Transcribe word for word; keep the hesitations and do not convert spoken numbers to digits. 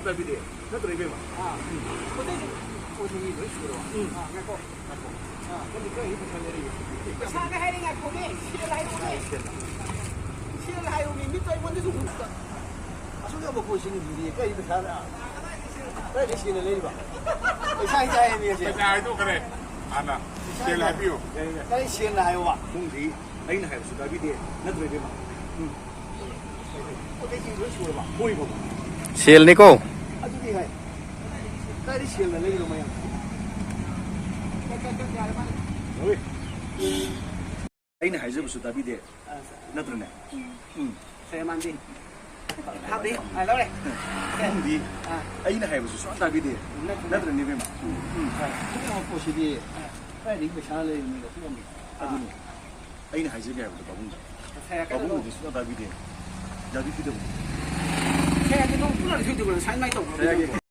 ꯇꯥꯕꯤꯗꯦ꯫ ꯅꯠꯇ꯭ꯔꯣ, ꯏꯕꯦꯝꯃ? ꯑꯥ꯫ ꯄꯣꯠ ꯆꯩꯁꯦ ꯄꯣꯠꯁꯦ ꯃꯤ ꯂꯣꯏ ꯁꯨꯔꯕ? ꯎꯝ꯫ ꯑꯥ, ꯉꯥꯏꯈꯣ꯫ ꯉꯥꯏꯈꯣ꯫ ꯑꯥ, ꯅꯪꯗꯤ ꯀꯔꯤ ꯄꯩꯁꯥ ꯂꯩꯔꯤꯒꯦ? ꯄꯩꯁꯥꯒ ꯍꯥꯏꯔꯤ, ꯉꯥꯏꯈꯣꯅꯦ꯫ ꯁꯦꯜ ꯍꯥꯏꯌꯨꯅꯦ꯫ ꯁꯦꯜ꯫ ꯁꯦꯜ ꯍꯥꯏꯌꯨꯅꯦ꯫ ꯃꯤꯠꯇꯣ ꯑꯩꯉꯣꯟꯗꯁꯨ ꯎꯠꯄ꯫ ꯑꯁꯨꯛ ꯌꯥꯝꯕ ꯄꯣꯠꯁꯤꯡꯗꯨꯗꯤ ꯀꯔꯤ ꯄꯩꯁꯥꯅ? ꯀꯗꯥꯏꯗꯒꯤ ꯁꯦꯜꯅ ꯂꯩꯔꯤꯕ? ꯄꯩꯁꯥ ꯍꯥꯏ ꯇꯥꯏꯌꯦ, ꯃꯤ ꯑꯁꯦ꯫ ꯄꯩꯁꯥ ꯍꯥꯏꯗꯣꯛꯈ꯭ꯔꯦ꯫ ꯍꯥꯟꯅ ꯁꯦꯜ ꯍꯥꯏꯕꯤꯌꯨ꯫ ꯀꯔꯤ ꯁꯦꯜꯅ ꯍꯥꯏꯌꯣꯕ? ꯏꯃꯨꯡꯗꯤ ꯑꯩꯅ ꯍꯥꯏꯕꯁꯨ ꯇꯥꯕꯤꯗꯦ, ꯅꯠꯇ꯭ꯔꯣ, ꯏꯕꯦꯝꯃ? ꯎꯝ꯫ ꯄꯣꯠ ꯆꯩꯁꯤꯡ ꯂꯣꯏ ꯁꯨꯔꯕ? ꯃꯣꯏ ꯐꯥꯎꯕ꯫ ꯁꯦꯜꯅꯤꯀꯣ꯫ ꯑꯗꯨꯗꯤ ꯍꯥꯏ꯫ ꯀꯗꯥꯏꯗꯒꯤ ꯁꯦꯜꯅ ꯂꯩꯔꯤꯅꯣ ꯃꯌꯥꯝ? ꯍꯣꯏ꯫ ꯑꯩꯅ ꯍꯥꯏꯖꯕꯁꯨ ꯇꯥꯕꯤꯗꯦ꯫ ꯅꯠꯇ꯭ꯔꯅꯦ? ꯎꯝ꯫ ꯁꯦ, ꯃꯥꯟꯗꯤ꯫ ꯍꯥꯞꯄꯤ꯫ ꯑꯥ, ꯂꯧꯔꯦ꯫ ꯅꯪꯗꯤ ꯑꯥ꯫ ꯑꯩꯅ ꯍꯥꯏꯕꯁꯨ ꯁꯨꯡꯇꯥ ꯇꯥꯕꯤꯗꯦ꯫ ꯅꯠꯇ꯭ꯔꯅꯦ꯫ ꯅꯠꯇ꯭ꯔꯅꯦ, ꯏꯕꯦꯝꯃ? ꯎꯝ꯫ ꯑꯥ꯫ ꯑꯗꯨꯒꯨꯝꯕ ꯄꯣꯠꯁꯤꯗꯤ ꯑꯥ꯫ ꯀꯗꯥꯏꯗꯒꯤ ꯄꯩꯁꯥ ꯂꯩꯔꯤꯅꯣ? ꯑꯗꯨꯅꯤ꯫ ꯑꯥ꯫ ꯑꯩꯅ ꯍꯥꯏꯖꯒꯦ ꯍꯥꯏꯕꯗꯣ ꯄꯥꯕꯨꯡꯗ꯫ ꯁꯦ, ꯀꯩꯅꯣ ꯄꯥꯕꯨꯡꯅꯗꯤ ꯁꯨꯡꯇꯥ ꯇꯥꯕꯤꯗꯦ꯫ ꯌꯥꯕꯤꯈꯤꯗꯕꯅꯤ꯫ ꯁꯦ, ꯀꯩꯅꯣ ꯄꯨꯟꯅ ꯁꯣꯏꯗꯧꯕ ꯁꯨꯃꯥꯏꯅ ꯇꯧꯕ꯫ ꯁꯦ,